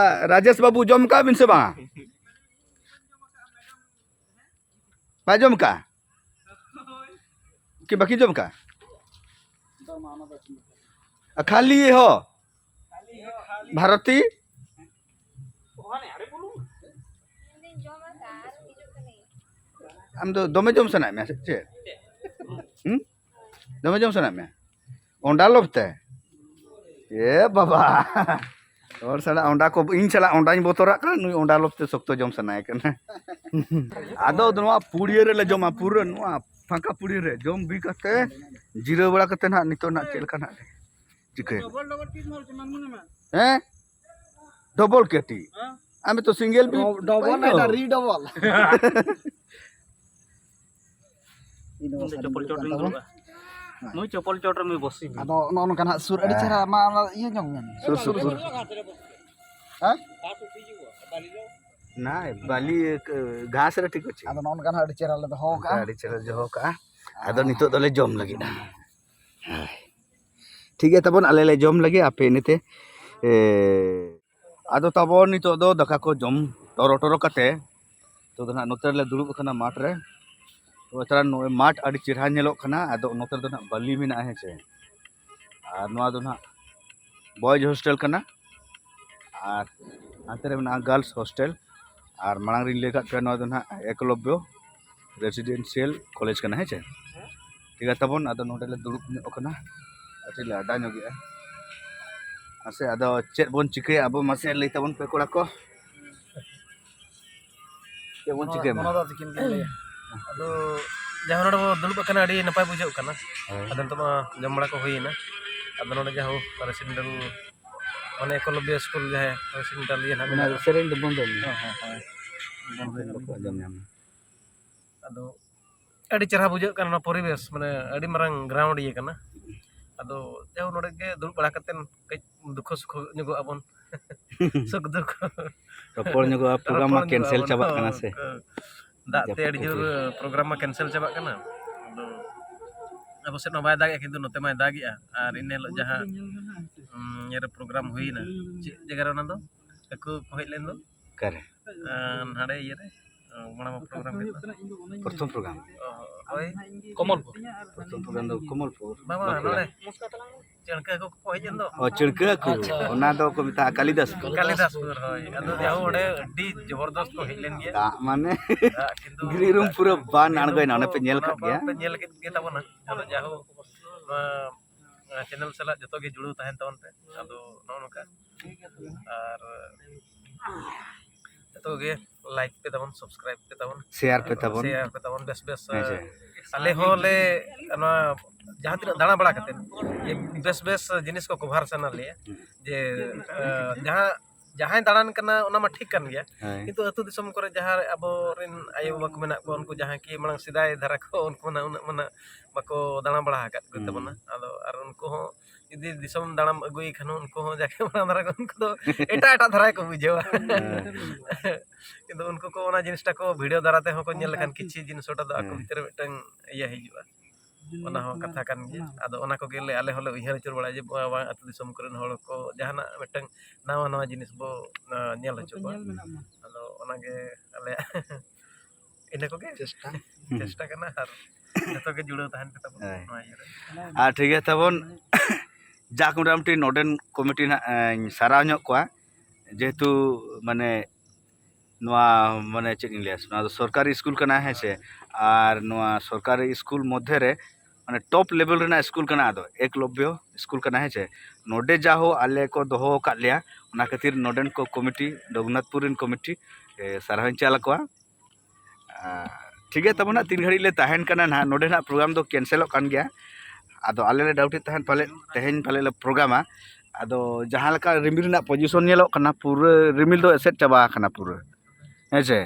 ᱨᱟᱡᱮᱥ ᱵᱟᱹᱵᱩ ᱡᱚᱢ ᱠᱟᱜᱼᱟ ᱵᱤᱱ ᱥᱮ ᱵᱟᱝ? ᱵᱟᱭ ᱡᱚᱢ ᱠᱟᱜᱼᱟ? ᱠᱤ ᱵᱟᱹᱠᱤ ᱡᱚᱢ ᱠᱟᱜᱼᱟ? ᱟᱨ ᱠᱷᱟᱹᱞᱤ ᱦᱚ ᱵᱷᱟᱨᱚᱛᱤ? ᱟᱢ ᱫᱚ ᱫᱚᱢᱮ ᱡᱚᱢ ᱥᱟᱱᱟᱭᱮᱫ ᱢᱮᱭᱟ ᱥᱮ ᱪᱮᱫ? ᱦᱩᱸ? ᱫᱚᱢᱮ ᱡᱚᱢ ᱥᱟᱱᱟᱭᱮᱫ ᱢᱮᱭᱟ? ᱚᱸᱰᱟ ᱞᱚᱵ ᱛᱮ? ᱮ ᱵᱟᱵᱟ, ᱦᱚᱲ ᱥᱟᱞᱟᱜ ᱚᱸᱰᱟ ᱠᱚ, ᱤᱧ ᱥᱟᱞᱟᱜ ᱚᱸᱰᱟᱧ ᱵᱚᱛᱚᱨᱟᱜ ᱠᱟᱱᱟ, ᱱᱩᱭ ᱚᱸᱰᱟ ᱞᱚᱵ ᱛᱮ ᱥᱚᱠᱛᱚ ᱡᱚᱢ ᱥᱟᱱᱟᱭᱮ ᱠᱟᱱᱟ᱾ ᱟᱫᱚ ᱱᱚᱣᱟ ᱯᱩᱲᱤᱭᱟᱹ ᱨᱮᱞᱮ ᱡᱚᱢᱟ, ᱯᱩᱨᱟᱹ ᱱᱚᱣᱟ ᱯᱷᱟᱸᱠᱟ ᱯᱩᱲᱤᱭᱟᱹ ᱨᱮ ᱡᱚᱢ ᱵᱤ ᱠᱟᱛᱮ, ᱡᱤᱨᱟᱹᱣ ᱵᱟᱲᱟ ᱠᱟᱛᱮ ᱱᱟᱦᱟᱜ ᱱᱤᱛᱚᱜ ᱱᱟᱦᱟᱜ ᱪᱮᱫ ᱞᱮᱠᱟ ᱱᱟᱦᱟᱜ ᱪᱤᱠᱟᱹᱭᱟ? ᱦᱮᱸ? ᱰᱚᱵᱚᱞ ᱠᱮᱴᱤ᱾ ᱦᱮᱸ? ᱟᱢ ᱛᱚ ᱥᱤᱝᱜᱮᱞ ᱵᱤ ᱰᱚ-, ᱰᱚᱵᱚᱞ ᱯᱟᱭ ᱱᱟᱭ ᱫᱚ᱾ ᱱᱟ, ᱨᱤ ᱰᱚᱵᱚᱞ᱾ ᱤᱧ ᱫᱚ ᱪᱚᱯᱚᱞ ᱪᱚᱴ ᱨᱤᱧ ᱫᱩᱲᱩᱵᱼᱟ᱾ ᱱᱩᱭ ᱪᱚᱯᱚᱞ ᱪᱚᱴ ᱨᱮ ᱱᱩᱭ ᱵᱚᱥᱤ ᱢᱮ᱾ ᱟᱫᱚ ᱱᱚᱜᱼᱚ ᱱᱚᱝᱠᱟ ᱱᱟᱦᱟᱜ ᱥᱩᱨ ᱟᱹᱰᱤ ᱦᱮᱸ᱾ ᱪᱮᱦᱨᱟ, ᱢᱟ ᱚᱱᱟ ᱤᱭᱟᱹ ᱧᱚᱜ ᱢᱮ᱾ ᱥᱩᱨ, ᱥᱩᱨ, ᱥᱩᱨ᱾ ᱦᱮᱸ? ᱱᱟ, ᱵᱟᱞᱤ, ᱜᱷᱟᱥ ᱨᱮ ᱴᱷᱤᱠ ᱚᱪᱷᱮ᱾ ᱟᱫᱚ ᱱᱚᱜᱼᱚ ᱱᱚᱝᱠᱟ ᱱᱟᱦᱟᱜ ᱟᱹᱰᱤ ᱪᱮᱦᱨᱟ ᱞᱮ ᱫᱚᱦᱚ ᱠᱟᱜᱼᱟ᱾ ᱟᱹᱰᱤ ᱪᱮᱦᱨᱟ ᱫᱚᱦᱚ ᱠᱟᱜᱼᱟ᱾ ᱟᱫᱚ ᱱᱤᱛᱚᱜ ᱫᱚᱞᱮ ᱡᱚᱢ ᱞᱟᱹᱜᱤᱫ᱾ ᱦᱳᱭ᱾ ᱴᱷᱤᱠ ᱜᱮᱭᱟ ᱛᱟᱵᱚᱱ, ᱟᱞᱮ ᱞᱮ ᱡᱚᱢ ᱞᱟᱹᱜᱤᱫ, ᱟᱯᱮ ᱤᱱᱟᱹᱛᱮ, ᱮ, ᱟᱫᱚ ᱛᱟᱵᱚᱱ ᱱᱤᱛᱚᱜ ᱫᱚ ᱫᱟᱠᱟ ᱠᱚ ᱡᱚᱢ ᱴᱚᱨᱚ ᱴᱚᱨᱚ ᱠᱟᱛᱮ, ᱱᱤᱛᱚᱜ ᱫᱚ ᱱᱟᱦᱟᱜ ᱱᱚᱛᱮ ᱨᱮᱞᱮ ᱫᱩᱲᱩᱵ ᱟᱠᱟᱱᱟ ᱢᱟᱴᱷ ᱨᱮ᱾ ᱛᱚᱵᱮ ᱛᱟᱦᱞᱮ ᱱᱚᱜᱼᱚᱭ ᱢᱟᱴᱷ ᱟᱹᱰᱤ ᱪᱮᱦᱨᱟ ᱧᱮᱞᱚᱜ ᱠᱟᱱᱟ, ᱟᱫᱚ ᱱᱚᱛᱮ ᱨᱮᱫᱚ ᱱᱟᱦᱟᱜ ᱵᱟᱹᱞᱤ ᱢᱮᱱᱟᱜᱼᱟ, ᱦᱮᱸ ᱥᱮ᱾ ᱟᱨ ᱱᱚᱣᱟ ᱫᱚ ᱱᱟᱦᱟᱜ boys hostel ᱠᱟᱱᱟ, ᱟᱨ ᱦᱟᱱᱛᱮ ᱨᱮ ᱢᱮᱱᱟᱜᱼᱟ girls hostel, ᱟᱨ ᱢᱟᱲᱟᱝ ᱨᱤᱧ ᱞᱟᱹᱭ ᱟᱠᱟᱫ ᱯᱮᱭᱟ, ᱱᱚᱣᱟ ᱫᱚ ᱱᱟᱦᱟᱜ ᱮᱠᱞᱚᱵᱽᱭᱚ residential college ᱠᱟᱱᱟ, ᱦᱮᱸ ᱪᱮ᱾ ᱴᱷᱤᱠ ᱜᱮᱭᱟ ᱛᱟᱵᱚᱱ, ᱟᱫᱚ ᱱᱚᱰᱮ ᱞᱮ ᱫᱩᱲᱩᱵ ᱧᱚᱜ ᱟᱠᱟᱱᱟ, ᱠᱟᱹᱴᱤᱡ ᱞᱮ ᱟᱰᱟ ᱧᱚᱜᱮᱜᱼᱟ᱾ ᱢᱟᱥᱮ, ᱟᱫᱚ ᱪᱮᱫ ᱵᱚᱱ ᱪᱤᱠᱟᱹᱭᱟ ᱟᱵᱚ, ᱢᱟᱥᱮ ᱞᱟᱹᱭ ᱛᱟᱵᱚᱱ ᱯᱮ ᱠᱚᱲᱟ ᱠᱚ, ᱪᱮᱫ ᱵᱚᱱ ᱪᱤᱠᱟᱹᱭᱟ ᱢᱟ? ᱢᱚᱱᱳ ᱫᱟ ᱛᱤᱠᱤᱱ ᱠᱤᱱ ᱞᱟᱹᱭᱟ᱾ ᱟᱫᱚ ᱡᱟᱦᱟᱸ ᱱᱚᱰᱮ ᱵᱚ ᱫᱩᱲᱩᱵ ᱟᱠᱟᱱᱟ, ᱟᱹᱰᱤ ᱱᱟᱯᱟᱭ ᱵᱩᱡᱷᱟᱹᱜ ᱠᱟᱱᱟ᱾ ᱦᱳᱭ᱾ ᱟᱫᱚ ᱱᱤᱛᱚᱜ ᱢᱟ ᱡᱚᱢ ᱵᱟᱲᱟ ᱠᱚ ᱦᱩᱭᱮᱱᱟ, ᱟᱫᱚ ᱱᱚᱰᱮ ᱡᱟᱦᱟᱸ ᱨᱮᱥᱤᱰᱮᱱᱴ ᱢᱟᱱᱮ ᱮᱠᱞᱚᱵᱽᱭᱚ ᱥᱠᱩᱞ ᱡᱟᱦᱟᱸ ᱥᱮᱱᱴᱨᱟᱞ ᱤᱭᱟᱹ ᱱᱟᱦᱟᱜ ᱚᱱᱟ ᱢᱮᱱᱟᱜᱼᱟ᱾ ᱥᱮᱨᱮᱧ ᱫᱚ ᱵᱚᱱᱫᱚ ᱢᱮ᱾ ᱦᱳᱭ, ᱦᱳᱭ, ᱦᱳᱭ᱾ ᱵᱟᱠᱚ ᱟᱸᱡᱚᱢ ᱧᱟᱢᱟ᱾ ᱟᱫᱚ ᱟᱹᱰᱤ ᱪᱮᱦᱨᱟ ᱵᱩᱡᱷᱟᱹᱜ ᱠᱟᱱᱟ ᱱᱚᱣᱟ ᱯᱚᱨᱤᱵᱮᱥ, ᱢᱟᱱᱮ ᱟᱹᱰᱤ ᱢᱟᱨᱟᱝ ᱜᱨᱟᱣᱩᱱᱰ ᱤᱭᱟᱹ ᱠᱟᱱᱟ᱾ ᱟᱫᱚ ᱡᱟᱭᱦᱳᱠ, ᱱᱚᱰᱮ ᱜᱮ ᱫᱩᱲᱩᱵ ᱵᱟᱲᱟ ᱠᱟᱛᱮᱫ ᱠᱟᱹᱡ ᱫᱩᱠᱷᱚ ᱥᱩᱠᱷᱚ ᱧᱚᱜᱚᱜ ᱟᱵᱚᱱ᱾ ᱥᱩᱠ ᱫᱩᱠᱷ ᱨᱚᱯᱚᱲ ᱧᱚᱜᱚᱜᱼᱟ, ᱯᱨᱳᱜᱨᱟᱢ ᱢᱟ ᱨᱚᱯᱚᱲ ᱧᱚᱜᱚᱜ ᱠᱮᱱᱥᱮᱞ ᱟᱵᱚᱱ᱾ ᱪᱟᱵᱟᱜ ᱠᱟᱱᱟ ᱥᱮ? ᱦᱮᱸ᱾ ᱫᱟᱜ ᱛᱮ ᱡᱟᱹᱯᱩᱫ ᱟᱹᱰᱤ ᱡᱳᱨ ᱠᱷᱟᱹᱛᱤᱨ᱾ ᱯᱨᱳᱜᱨᱟᱢ ᱢᱟ ᱠᱮᱱᱥᱮᱞ ᱪᱟᱵᱟᱜ ᱠᱟᱱᱟ᱾ ᱟᱫᱚ ᱟᱵᱚ ᱥᱮᱫ ᱢᱟ ᱵᱟᱭ ᱫᱟᱜᱮᱜᱼᱟ, ᱠᱤᱱᱛᱩ ᱱᱚᱛᱮ ᱢᱟᱭ ᱫᱟᱜᱮᱜᱼᱟ᱾ ᱟᱨ ᱤᱱᱟᱹ ᱦᱤᱞᱳᱜ ᱡᱟᱦᱟᱸ, ᱩᱸ, ᱤᱭᱟᱹᱨᱮ ᱯᱨᱳᱜᱨᱟᱢ ᱦᱩᱭᱱᱟ, ᱪᱮᱫ ᱡᱟᱭᱜᱟ ᱨᱮ ᱚᱱᱟ ᱫᱚ? ᱦᱟᱹᱠᱩ ᱠᱚ ᱦᱮᱡ ᱞᱮᱱ ᱫᱚ? ᱚᱠᱟᱨᱮ? ᱟᱸ, ᱱᱟᱰᱮ ᱤᱭᱟᱹᱨᱮ, ᱟᱸ, ᱢᱟᱲᱟᱝ ᱢᱟ ᱯᱨᱳᱜᱨᱟᱢ ᱦᱩᱭᱩᱜ ᱠᱟᱱᱟ᱾ ᱯᱨᱚᱛᱷᱚᱢ ᱯᱨᱳᱜᱨᱟᱢ᱾ ᱚ, ᱦᱳᱭ᱾ ᱠᱚᱢᱚᱞᱯᱩᱨ᱾ ᱯᱨᱚᱛᱷᱚᱢ ᱯᱨᱳᱜᱨᱟᱢ ᱫᱚ ᱠᱚᱢᱚᱞᱯᱩᱨ, ᱵᱟᱝ, ᱵᱟᱝ, ᱵᱟᱸᱠᱩᱲᱟ᱾ ᱱᱚᱰᱮ᱾ ᱪᱟᱹᱲᱠᱟᱹ ᱦᱟᱹᱠᱩ ᱠᱚ ᱦᱮᱡ ᱞᱮᱱ ᱫᱚ᱾ ᱚ, ᱪᱟᱹᱲᱠᱟᱹ ᱦᱟᱹᱠᱩ᱾ ᱟᱪᱪᱷᱟ᱾ ᱚᱱᱟ ᱫᱚ ᱠᱚ ᱢᱮᱛᱟᱜᱼᱟ ᱠᱟᱞᱤᱫᱟᱥᱯᱩᱨ᱾ ᱠᱟᱞᱤᱫᱟᱥᱯᱩᱨ, ᱦᱳᱭ᱾ ᱟᱫᱚ ᱡᱟᱦᱳ, ᱚᱸᱰᱮ ᱟᱹᱰᱤ ᱡᱚᱵᱚᱨᱫᱚᱥᱛ ᱠᱚ ᱦᱮᱡ ᱞᱮᱱ ᱜᱮᱭᱟ᱾ ᱫᱟᱜ ᱢᱟᱱᱮ ᱫᱟᱜ ᱠᱤᱱᱛᱩ ᱜᱤᱨᱤ ᱨᱩᱢ ᱯᱩᱨᱟᱹ ᱵᱟᱱ ᱜᱤᱨᱤ ᱨᱩᱢ ᱟᱬᱜᱚᱭᱮᱱᱟ, ᱚᱱᱮ ᱠᱚ, ᱯᱮ ᱧᱮᱞ ᱚᱱᱟ ᱠᱟᱫ ᱠᱚ ᱜᱮᱭᱟ᱾ ᱯᱮ ᱧᱮᱞ ᱠᱮᱫ ᱜᱮ ᱛᱟᱵᱚᱱᱟ᱾ ᱟᱫᱚ ᱡᱟᱦᱳ, ᱱᱚᱣᱟ, ᱱᱚᱣᱟ ᱪᱮᱱᱮᱞ ᱥᱟᱞᱟᱜ ᱡᱚᱛᱚ ᱜᱮ ᱡᱩᱲᱟᱹᱣ ᱛᱟᱦᱮᱱ ᱛᱟᱵᱚᱱ ᱯᱮ᱾ ᱟᱫᱚ ᱱᱚᱜᱼᱚ ᱱᱚᱝᱠᱟ᱾ ᱟᱨ ᱡᱚᱛᱚ ᱜᱮ ᱞᱟᱭᱤᱠ ᱯᱮ ᱛᱟᱵᱚᱱ, ᱥᱟᱵᱥᱠᱨᱟᱭᱤᱵ ᱯᱮ ᱛᱟᱵᱚᱱ, ᱥᱮᱭᱟᱨ ᱯᱮ ᱛᱟᱵᱚᱱ᱾ ᱥᱮᱭᱟᱨ ᱯᱮ ᱛᱟᱵᱚᱱ, ᱵᱮᱥ ᱵᱮᱥ, ᱦᱮᱸ ᱥᱮ᱾ ᱟᱞᱮ ᱦᱚᱸ ᱞᱮ ᱱᱚᱣᱟ ᱡᱟᱦᱟᱸ ᱛᱤᱱᱟᱹᱜ ᱫᱟᱬᱟ ᱵᱟᱲᱟ ᱠᱟᱛᱮᱫ ᱡᱮ ᱵᱮᱥ ᱵᱮᱥ ᱡᱤᱱᱤᱥ ᱠᱚ ᱠᱚᱵᱷᱟᱨ ᱥᱟᱱᱟ ᱞᱮᱭᱟ, ᱡᱮ, ᱮ, ᱡᱟᱦᱟᱸ, ᱡᱟᱦᱟᱸᱭ ᱫᱟᱬᱟᱱ ᱠᱟᱱᱟ ᱚᱱᱟ ᱢᱟ ᱴᱷᱤᱠ ᱠᱟᱱ ᱜᱮᱭᱟ, ᱦᱮᱸ᱾ ᱠᱤᱱᱛᱩ ᱟᱹᱛᱩ ᱫᱤᱥᱚᱢ ᱠᱚᱨᱮ ᱡᱟᱦᱟᱸ ᱟᱵᱚᱨᱮᱱ ᱟᱭᱳᱼᱵᱟᱵᱟ ᱠᱚ ᱢᱮᱱᱟᱜ ᱠᱚᱣᱟ, ᱩᱱᱠᱩ ᱡᱟᱦᱟᱸᱭ ᱠᱤ ᱢᱟᱲᱟᱝ ᱥᱮᱫᱟᱭ ᱫᱷᱟᱨᱟ ᱠᱚ, ᱩᱱᱠᱩ ᱢᱟ ᱩᱱᱟᱹᱜ ᱢᱟ ᱱᱟᱜ ᱵᱟᱠᱚ ᱫᱟᱬᱟ ᱵᱟᱲᱟ ᱟᱠᱟᱫ ᱠᱚ ᱦᱩᱸ᱾ ᱛᱟᱵᱚᱱᱟ᱾ ᱟᱫᱚ ᱟᱨ ᱩᱱᱠᱩ ᱦᱚᱸ ᱡᱩᱫᱤ ᱫᱤᱥᱚᱢ ᱫᱟᱬᱟᱱ ᱟᱹᱜᱩᱭᱮ ᱠᱷᱟᱱ ᱩᱱᱠᱩ ᱦᱚᱸ ᱡᱟᱠᱮ ᱢᱟᱲᱟᱝ ᱫᱷᱟᱨᱟ ᱠᱚ, ᱩᱱᱠᱩ ᱫᱚ ᱮᱴᱟᱜ ᱮᱴᱟᱜ ᱫᱷᱟᱨᱟ ᱜᱮᱠᱚ ᱵᱩᱡᱷᱟᱹᱣᱟ᱾ ᱦᱮᱸ᱾ ᱠᱤᱱᱛᱩ ᱩᱱᱠᱩ ᱠᱚ ᱚᱱᱟ ᱡᱤᱱᱤᱥᱴᱟ ᱠᱚ ᱵᱷᱤᱰᱤᱭᱳ ᱫᱟᱨᱟ ᱛᱮᱦᱚᱸ ᱠᱚ ᱧᱮᱞ ᱞᱮᱠᱷᱟᱱ ᱠᱤᱪᱷᱩ ᱡᱤᱱᱤᱥ ᱚᱸᱰᱮ ᱫᱚ ᱟᱠᱚ ᱦᱮᱸ᱾ ᱵᱷᱤᱛᱤᱨ ᱨᱮ ᱢᱤᱫᱴᱟᱝ ᱤᱭᱟᱹ ᱦᱤᱡᱩᱜᱼᱟ᱾ ᱚᱱᱟ ᱦᱚᱸ ᱠᱟᱛᱷᱟ ᱠᱟᱱ ᱜᱮᱭᱟ᱾ ᱟᱫᱚ ᱚᱱᱟ ᱠᱚᱜᱮ ᱞᱮ, ᱟᱞᱮ ᱦᱚᱸᱞᱮ ᱩᱭᱦᱟᱹᱨ ᱟᱹᱪᱩᱨ ᱵᱟᱲᱟᱭᱟ ᱡᱮ ᱵᱟᱝ, ᱵᱟᱝ, ᱟᱹᱛᱩ ᱫᱤᱥᱚᱢ ᱠᱚᱨᱮᱱ ᱦᱚᱲ ᱠᱚ ᱡᱟᱦᱟᱱᱟᱜ ᱢᱤᱫᱴᱟᱝ ᱱᱟᱣᱟ ᱱᱟᱣᱟ ᱡᱤᱱᱤᱥ ᱵᱚ, ᱟᱸ, ᱧᱮᱞ ᱦᱚᱪᱚ ᱠᱚᱣᱟ᱾ ᱟᱫᱚ ᱚᱱᱟᱜᱮ ᱟᱞᱮᱭᱟᱜ ᱤᱱᱟᱹ ᱠᱚᱜᱮ ᱪᱮᱥᱴᱟ᱾ ᱪᱮᱥᱴᱟ ᱠᱟᱱᱟ ᱟᱨ ᱡᱚᱛᱚ ᱜᱮ ᱡᱩᱲᱟᱹᱣ ᱛᱟᱦᱮᱱ ᱯᱮ ᱛᱟᱵᱚᱱ ᱦᱳᱭ᱾ ᱱᱚᱣᱟ ᱤᱭᱟᱹ ᱨᱮ᱾ ᱟᱨ ᱴᱷᱤᱠ ᱜᱮᱭᱟ ᱛᱟᱵᱚᱱ, ᱡᱟᱠ ᱢᱚᱴᱟᱢᱩᱴᱤ ᱱᱚᱰᱮᱱ ᱠᱚᱢᱤᱴᱤ ᱱᱟᱦᱟᱜ ᱤᱧ ᱥᱟᱨᱦᱟᱣ ᱧᱚᱜ ᱠᱚᱣᱟ, ᱡᱮᱦᱮᱛᱩ ᱢᱟᱱᱮ ᱱᱚᱣᱟ ᱢᱟᱱᱮ ᱪᱮᱫ ᱤᱧ ᱞᱟᱹᱭᱟ, ᱱᱚᱣᱟ ᱫᱚ ᱥᱚᱨᱠᱟᱨᱤ ᱥᱠᱩᱞ ᱠᱟᱱᱟ, ᱦᱮᱸ ᱥᱮ? ᱟᱨ ᱱᱚᱣᱟ ᱥᱚᱨᱠᱟᱨᱤ ᱥᱠᱩᱞ ᱢᱚᱫᱽᱫᱷᱮ ᱨᱮ ᱢᱟᱱᱮ ᱴᱚᱯ ᱞᱮᱵᱮᱞ ᱨᱮᱱᱟᱜ ᱥᱠᱩᱞ ᱠᱟᱱᱟ, ᱟᱫᱚ ᱮᱠᱞᱚᱵᱽᱭᱚ ᱥᱠᱩᱞ ᱠᱟᱱᱟ, ᱦᱮᱸ ᱥᱮ? ᱱᱚᱰᱮ ᱡᱟᱦᱳ ᱟᱞᱮ ᱠᱚ ᱫᱚᱦᱚ ᱟᱠᱟᱫ ᱞᱮᱭᱟ, ᱚᱱᱟ ᱠᱷᱟᱹᱛᱤᱨ ᱱᱚᱰᱮᱱ ᱠᱚ ᱠᱚᱢᱤᱴᱤ, ᱨᱚᱜᱷᱩᱱᱟᱛᱷᱯᱩᱨ ᱨᱮᱱ ᱠᱚᱢᱤᱴᱤ, ᱮ, ᱥᱟᱨᱦᱟᱣ ᱤᱧ ᱪᱟᱞ ᱟᱠᱚᱣᱟ᱾ ᱟᱨ ᱴᱷᱤᱠ ᱜᱮᱭᱟ ᱛᱟᱵᱚᱱ ᱦᱟᱸᱜ, ᱛᱤᱱ ᱜᱷᱟᱹᱲᱤᱡ ᱞᱮ ᱛᱟᱦᱮᱱ ᱠᱟᱱᱟ ᱱᱟᱦᱟᱜ, ᱱᱚᱰᱮ ᱱᱟᱦᱟᱜ ᱯᱨᱳᱜᱨᱟᱢ ᱫᱚ ᱠᱮᱱᱥᱮᱞᱚᱜ ᱠᱟᱱ ᱜᱮᱭᱟ᱾ ᱟᱫᱚ ᱟᱞᱮ ᱞᱮ ᱰᱟᱣᱩᱴᱮᱫ ᱛᱟᱦᱮᱸᱫ ᱯᱟᱞᱮᱫ ᱛᱮᱦᱮᱧ ᱯᱟᱞᱮᱫ ᱞᱮ ᱯᱨᱳᱜᱨᱟᱢᱟ, ᱟᱫᱚ ᱡᱟᱦᱟᱸ ᱞᱮᱠᱟ ᱨᱤᱢᱤᱞ ᱨᱮᱱᱟᱜ ᱯᱚᱡᱤᱥᱚᱱ ᱧᱮᱞᱚᱜ ᱠᱟᱱᱟ, ᱯᱩᱨᱟᱹ ᱨᱤᱢᱤᱞ ᱫᱚ ᱮᱥᱮᱫ ᱪᱟᱵᱟ ᱟᱠᱟᱱᱟ ᱯᱩᱨᱟᱹ, ᱦᱮᱸ ᱥᱮ᱾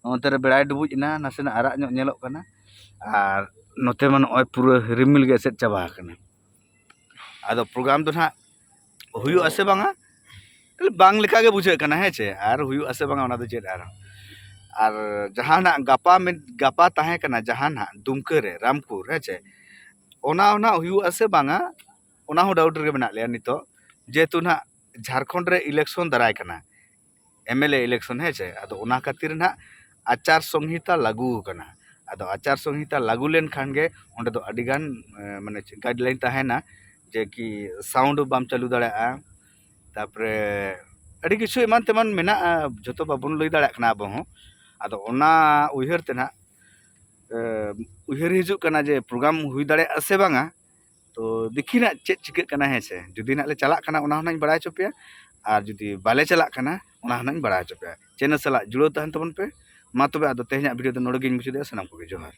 ᱚᱱᱛᱮ ᱨᱮ ᱵᱮᱲᱟᱭ ᱰᱩᱵᱩᱡ ᱮᱱᱟ, ᱱᱟᱥᱮᱱᱟᱜ ᱟᱨᱟᱜ ᱧᱚᱜ ᱧᱮᱞᱚᱜ ᱠᱟᱱᱟ, ᱟᱨ ᱱᱚᱛᱮ ᱢᱟ ᱱᱚᱜᱼᱚᱭ ᱯᱩᱨᱟᱹ ᱨᱤᱢᱤᱞ ᱜᱮ ᱮᱥᱮᱫ ᱪᱟᱵᱟ ᱟᱠᱟᱱᱟ᱾ ᱟᱫᱚ ᱯᱨᱳᱜᱨᱟᱢ ᱫᱚ ᱱᱟᱦᱟᱜ ᱦᱩᱭᱩᱜᱼᱟ ᱥᱮ ᱵᱟᱝᱟ, ᱵᱟᱝ ᱞᱮᱠᱟ ᱜᱮ ᱵᱩᱡᱷᱟᱹᱜ ᱠᱟᱱᱟ, ᱦᱮᱸ ᱪᱮ᱾ ᱟᱨ ᱦᱩᱭᱩᱜᱼᱟ ᱥᱮ ᱵᱟᱝᱟ, ᱚᱱᱟ ᱫᱚ ᱪᱮᱫ ᱟᱨ ᱟᱨ ᱡᱟᱦᱟᱸ ᱱᱟᱜ ᱜᱟᱯᱟ ᱢᱮᱱ-, ᱜᱟᱯᱟ ᱛᱟᱦᱮᱸ ᱠᱟᱱᱟ ᱡᱟᱦᱟᱸ ᱱᱟᱜ ᱫᱩᱢᱠᱟᱹ ᱨᱮ, ᱨᱟᱢᱯᱩᱨ, ᱦᱮᱸ ᱪᱮ, ᱚᱱᱟ ᱦᱚᱸ ᱱᱟᱜ ᱦᱩᱭᱩᱜᱼᱟ ᱥᱮ ᱵᱟᱝᱟ, ᱚᱱᱟ ᱦᱚᱸ ᱰᱟᱣᱩᱴ ᱨᱮᱜᱮ ᱢᱮᱱᱟᱜ ᱞᱮᱭᱟ ᱱᱤᱛᱚᱜ, ᱡᱮᱦᱮᱛᱩ ᱱᱟᱜ ᱡᱷᱟᱲᱠᱷᱚᱸᱰ ᱨᱮ ᱤᱞᱮᱠᱥᱚᱱ ᱫᱟᱨᱟᱭ ᱠᱟᱱᱟ, ᱮᱢ ᱮᱞ ᱮ ᱤᱞᱮᱠᱥᱚᱱ, ᱦᱮᱸ ᱪᱮ᱾ ᱟᱫᱚ ᱚᱱᱟ ᱠᱷᱟᱹᱛᱤᱨ ᱱᱟᱜ ᱟᱪᱟᱨ ᱥᱚᱝᱦᱤᱛᱟ ᱞᱟᱹᱜᱩ ᱟᱠᱟᱱᱟ᱾ ᱟᱫᱚ ᱟᱪᱟᱨ ᱥᱚᱝᱦᱤᱛᱟ ᱞᱟᱹᱜᱩ ᱞᱮᱱᱠᱷᱟᱱ ᱜᱮ ᱚᱸᱰᱮ ᱫᱚ ᱟᱹᱰᱤᱜᱟᱱ, ᱮ, ᱢᱟᱱᱮ ᱪᱮᱫ ᱜᱟᱭᱤᱰᱞᱟᱭᱤᱱ ᱛᱟᱦᱮᱱᱟ, ᱡᱮ ᱠᱤ ᱥᱟᱣᱩᱱᱰ ᱵᱟᱢ ᱪᱟᱹᱞᱩ ᱫᱟᱲᱮᱭᱟᱜᱼᱟ, ᱛᱟᱨᱯᱚᱨᱮ ᱟᱹᱰᱤ ᱠᱤᱪᱷᱩ ᱮᱢᱟᱱ ᱛᱮᱢᱟᱱ ᱢᱮᱱᱟᱜᱼᱟ, ᱡᱷᱚᱛᱚ ᱵᱟᱵᱚᱱ ᱞᱟᱹᱭ ᱫᱟᱲᱮᱭᱟᱜ ᱠᱟᱱᱟ ᱟᱵᱚ ᱦᱚᱸ᱾ ᱟᱫᱚ ᱚᱱᱟ ᱩᱭᱦᱟᱹᱨ ᱛᱮ ᱱᱟᱜ, ᱮ, ᱩᱭᱦᱟᱹᱨ ᱦᱤᱡᱩᱜ ᱠᱟᱱᱟ ᱡᱮ ᱯᱨᱳᱜᱨᱟᱢ ᱦᱩᱭ ᱫᱟᱲᱮᱭᱟᱜᱼᱟ ᱥᱮ ᱵᱟᱝᱟ᱾ ᱛᱚ ᱫᱮᱠᱷᱤ ᱱᱟᱜ ᱪᱮᱫ ᱪᱤᱠᱟᱹᱜ ᱠᱟᱱᱟ, ᱦᱮᱸ ᱥᱮ᱾ ᱡᱩᱫᱤ ᱱᱟᱜ ᱞᱮ ᱪᱟᱞᱟᱜ ᱠᱟᱱᱟ, ᱚᱱᱟ ᱦᱚᱸ ᱱᱟᱜ ᱤᱧ ᱵᱟᱲᱟᱭ ᱦᱚᱪᱚ ᱯᱮᱭᱟ, ᱟᱨ ᱡᱩᱫᱤ ᱵᱟᱞᱮ ᱪᱟᱞᱟᱜ ᱠᱟᱱᱟ, ᱚᱱᱟ ᱦᱚᱸ ᱱᱟᱜ ᱤᱧ ᱵᱟᱲᱟᱭ ᱦᱚᱪᱚ ᱯᱮᱭᱟ᱾ ᱪᱮᱱᱮᱞ ᱥᱟᱞᱟᱜ ᱡᱩᱲᱟᱹᱣ ᱛᱟᱦᱮᱱ ᱛᱟᱵᱚᱱ ᱯᱮ᱾ ᱢᱟ ᱛᱚᱵᱮ, ᱟᱫᱚ ᱛᱮᱦᱮᱧᱟᱜ ᱵᱷᱤᱰᱤᱭᱳ ᱫᱚ ᱱᱚᱰᱮ ᱜᱤᱧ ᱢᱩᱪᱟᱹᱫᱮᱜᱼᱟ᱾ ᱥᱟᱱᱟᱢ ᱠᱚᱜᱮ ᱡᱚᱦᱟᱨ᱾